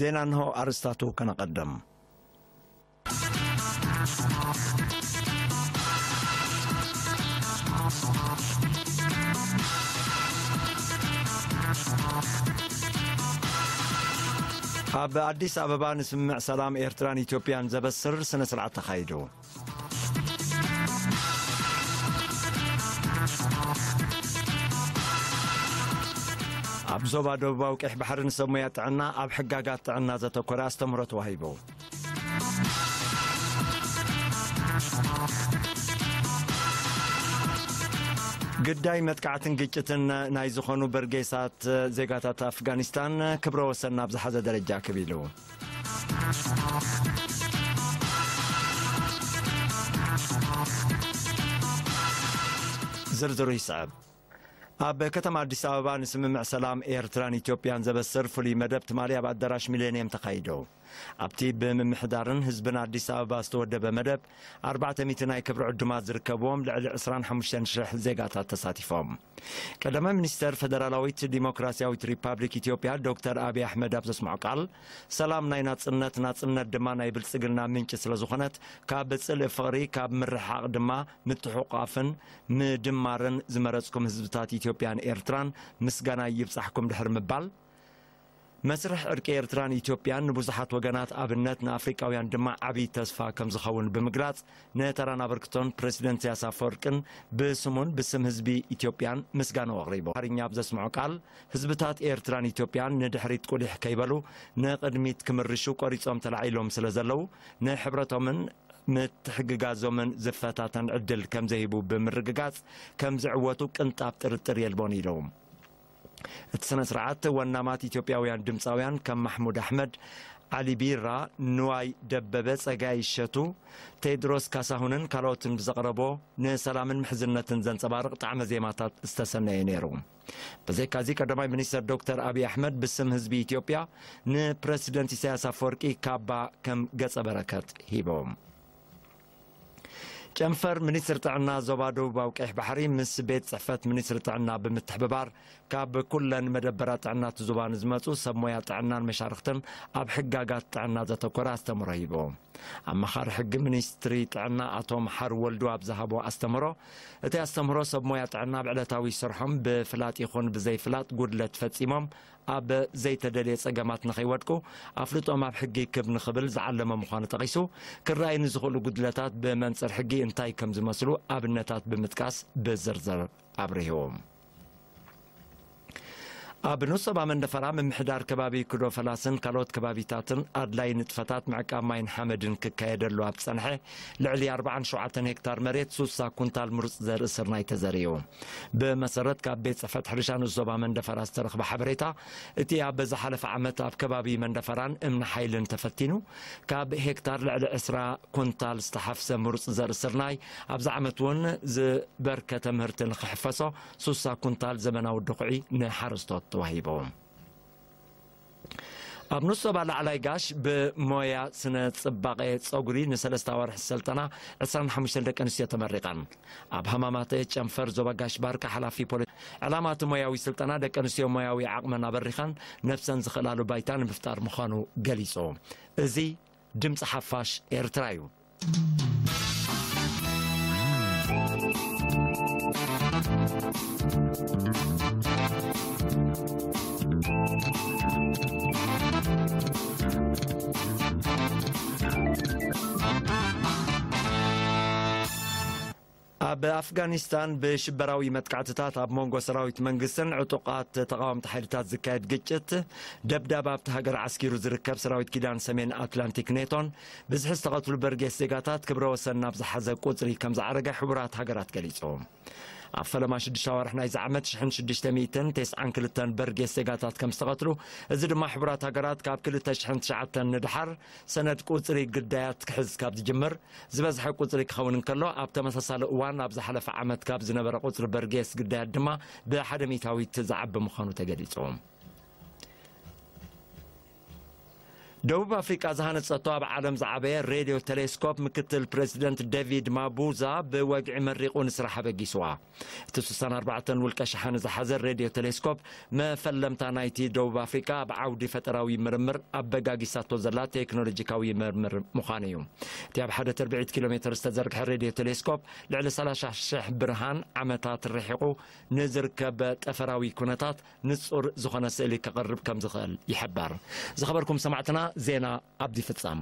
ዜና እንሆ ኣርእስታቱ ከነቐድም። ኣብ ኣዲስ ኣበባ ንስምምዕ ሰላም ኤርትራን ኢትዮጵያን ዘበስር ስነ ስርዓት ተኻይዱ። ኣብ ዞባ ደቡባዊ ቀይሕ ባሕሪ ንሰብ ሞያ ጥዕና ኣብ ሕጋጋት ጥዕና ዘተኮረ ኣስተምህሮ ተዋሂቡ። ግዳይ መጥቃዕትን ግጭትን ናይ ዝኾኑ በርጌሳት ዜጋታት ኣፍጋኒስታን ክብረ ወሰን ናብ ዝሓዘ ደረጃ ክብ ኢሉ። ዝርዝሩ ይስዕብ። ኣብ ከተማ ኣዲስ ኣበባ ንስምምዕ ሰላም ኤርትራን ኢትዮጵያን ዘበስር ፍሉይ መደብ ትማሊ ኣብ ኣዳራሽ ሚሌንየም ተኻይዱ። ኣብቲ ብምምሕዳርን ህዝብን ኣዲስ ኣበባ ዝተወደበ መደብ ኣርባዕተ ሚእቲ ናይ ክብሪ ዕዱማት ዝርከብዎም ልዕሊ ዕስራን ሓሙሽተን ሽሕ ዜጋታት ተሳቲፎም። ቀዳማይ ሚኒስተር ፈደራላዊት ዲሞክራሲያዊት ሪፓብሊክ ኢትዮጵያ ዶክተር ኣብይ ኣሕመድ ኣብ ዘስምዖ ቃል፣ ሰላም ናይ ናጽነት፣ ናጽነት ድማ ናይ ብልጽግና ምንጪ ስለ ዝኾነት፣ ካብ ጽልኢ ፍቕሪ፣ ካብ ምርሕሓቕ ድማ ምትሕቑቓፍን ምድማርን ዝመረጽኩም ህዝብታት ኢትዮጵያን ኤርትራን ምስጋና ይብጻሕኩም ድሕሪ ምባል፣ መስርሕ ዕርቂ ኤርትራን ኢትዮጵያን ንብዙሓት ወገናት ኣብነት፣ ንኣፍሪቃውያን ድማ ዓቢ ተስፋ ከም ዝኸውን ብምግላጽ፣ ንተራን ኣበርክቶን ፕረሲደንት ኢሳያስ ኣፈወርቅን ብስሙን ብስም ህዝቢ ኢትዮጵያን ምስጋንኡ ኣቕሪቡ። ኣምሓርኛ ኣብ ዘስምዖ ቃል፣ ህዝብታት ኤርትራን ኢትዮጵያን ንድሕሪት ቁሊሕ ከይበሉ ንቕድሚት ክምርሹ ቆሪጾም ተላዒሎም ስለ ዘለዉ፣ ንሕብረቶምን ምትሕግጋዞምን ዝፈታተን ዕድል ከም ዘይህቡ ብምርግጋጽ፣ ከም ዝዕወቱ ቅንጣብ ጥርጥር የልቦን ኢሉ። እቲ ስነ ስርዓት ወናማት ኢትዮጵያውያን ድምፃውያን ከም ማሕሙድ ኣሕመድ፣ ዓሊ ቢራ፣ ንዋይ ደበበ፣ ጸጋይ እሸቱ፣ ቴድሮስ ካሳሁንን ካልኦትን ብዘቕረቦ ንሰላምን ምሕዝነትን ዘንጸባርቕ ጣዕመ ዜማታት ዝተሰነየ ነይሩ። ብዘይካዚ ቀዳማይ ሚኒስተር ዶክተር ኣብይ ኣሕመድ ብስም ህዝቢ ኢትዮጵያ ንፕረሲደንት ኢሳያስ ኣፈወርቂ ካባ ከም ገጸ በረከት ሂቦም። ጨንፈር ሚኒስትሪ ጥዕና ዞባ ደቡባዊ ቀይሕ ባሕሪ ምስ ቤት ጽሕፈት ሚኒስትሪ ጥዕና ብምትሕብባር ካብ ኩለን መደበራት ጥዕና እቲ ዞባ ንዝመጹ ሰብ ሞያ ጥዕናን መሻርኽትን ኣብ ሕጋጋት ጥዕና ዘተኮረ ኣስተምህሮ ሂቡ። ኣማኻሪ ሕጊ ሚኒስትሪ ጥዕና ኣቶ መሓሪ ወልዱ ኣብ ዝሃቦ ኣስተምህሮ፣ እቲ ኣስተምህሮ ሰብ ሞያ ጥዕና ኣብ ዕለታዊ ስርሖም ብፍላጥ ይኹን ብዘይፍላጥ ጉድለት ፈጺሞም ኣብ ዘይተደልየ ጸገማት ንኸይወድቁ ኣፍልጦም ኣብ ሕጊ ክብ ንኽብል ዝዓለመ ምዃኑ ጠቒሱ፣ ክረኣዩ ንዝኽእሉ ጉድለታት ብመንጽር ሕጊ እንታይ ከም ዝመስሉ ኣብነታት ብምጥቃስ ብዝርዝር ኣብሪሁ። ኣብ ንሶባ መንደፈራ ምምሕዳር ከባቢ ክዶ ፈላስን ካልኦት ከባቢታትን ኣድላይ ንጥፈታት ምዕቃብ ማይን ሓመድን ክካየደሉ ኣብ ዝጸንሐ ልዕሊ ኣርባዓን ሸውዓተን ሄክታር መሬት ሱሳ ኩንታል ምሩጽ ዘርኢ ስርናይ ተዘሪኡ። ብመሰረት ካብ ቤት ጽሕፈት ሕርሻ ንሶባ መንደፈራ ዝተረኽበ ሓበሬታ፣ እቲ ኣብ ዝሓለፈ ዓመት ኣብ ከባቢ መንደፈራን እምኒ ሓይልን ተፈቲኑ ካብ ሄክታር ልዕሊ ዕስራ ኩንታል ዝተሓፍሰ ምሩጽ ዘርኢ ስርናይ፣ ኣብዚ ዓመት እውን ዝበርከተ ምህርቲ ንኽሕፈሶ ሱሳ ኩንታል ዘመናዊ ድኹዒ ንሓረስቶት ተዋሂቡ። ኣብ ንሶባ ላዕላይ ጋሽ ብሞያ ስነ ጽባቐ ጸጉሪ ንሰለስተ ኣዋርሕ ዝሰልጠና ዕስራን ሓሙሽተን ደቂ ኣንስትዮ ተመሪቐን። ኣብ ሃማማተ ጨንፈር ዞባ ጋሽ ባርካ ሓላፊ ፖሊ-፣ ዕላማ እቲ ሞያዊ ስልጠና ደቂ ኣንስትዮ ሞያዊ ዓቕመን ኣበሪኸን ነብሰን ዝኽእላሉ ባይታ ንምፍጣር ምዃኑ ገሊጹ። እዚ ድምፂ ሓፋሽ ኤርትራ እዩ። ኣብ ኣፍጋኒስታን ብሽበራዊ መጥቃዕትታት ኣብ መንጎ ሰራዊት መንግስትን ዕጡቓት ተቓወምቲ ሓይልታት ዝካየድ ግጭት፣ ደብዳብ ኣብቲ ሃገር ዓስኪሩ ዝርከብ ሰራዊት ኪዳን ሰሜን ኣትላንቲክ ኔቶን ብዝሒ ዝተቐትሉ በርጌስ ዜጋታት ክብረ ወሰን ናብ ዝሓዘ ቁጽሪ ከም ዝዓረገ ሕቡራት ሃገራት ገሊጹ። ኣብ ፈለማ ሽዱሽተ ኣዋርሕ ናይዚ ዓመት ሽሕን ሽዱሽተ ሚእትን ተስዓን ክልተን በርጌስ ዜጋታት ከም ዝተቐትሉ፣ እዚ ድማ ሕቡራት ሃገራት ካብ ክልተ ሽሕን ትሽዓተን ንድሓር ሰነድ ቁጽሪ ግዳያት ክሕዝ ካብ ዝጅምር ዝበዝሐ ቁጽሪ ክኸውን እንከሎ፣ ኣብ ተመሳሳሊ እዋን ኣብ ዝሓለፈ ዓመት ካብ ዝነበረ ቁጽሪ በርጌስ ግዳያት ድማ ብሓደ ሚእታዊት ዝዓቢ ምዃኑ ተገሊጹ። ደቡብ ኣፍሪቃ ዝሃነጸቶ ኣብ ዓለም ዝዓበየ ሬድዮ ቴሌስኮፕ ምክትል ፕሬዚደንት ዴቪድ ማቡዛ ብወግዒ መሪቑ ንስራሕ ኣበጊስዋ። እቲ ስሳን ኣርባዕተን ውልቀ ሸሓኒ ዝሓዘ ሬድዮ ቴሌስኮፕ መፈለምታ ናይቲ ደቡብ ኣፍሪቃ ኣብ ዓውዲ ፈጠራዊ ምርምር ኣበጋጊሳቶ ዘላ ቴክኖሎጂካዊ ምርምር ምዃኑ እዩ። እቲ ኣብ ሓደ ትርብዒት ኪሎ ሜትር ዝተዘርግሐ ሬድዮ ቴሌስኮፕ ልዕሊ ሰላሳ ሽሕ ብርሃን ዓመታት ርሒቑ ንዝርከብ ጠፈራዊ ኩነታት ንጹር ዝኾነ ስእሊ ከቕርብ ከም ዝኽእል ይሕበር። ዝኸበርኩም ሰማዕትና፣ ዜና ኣብዚ ፍጻም።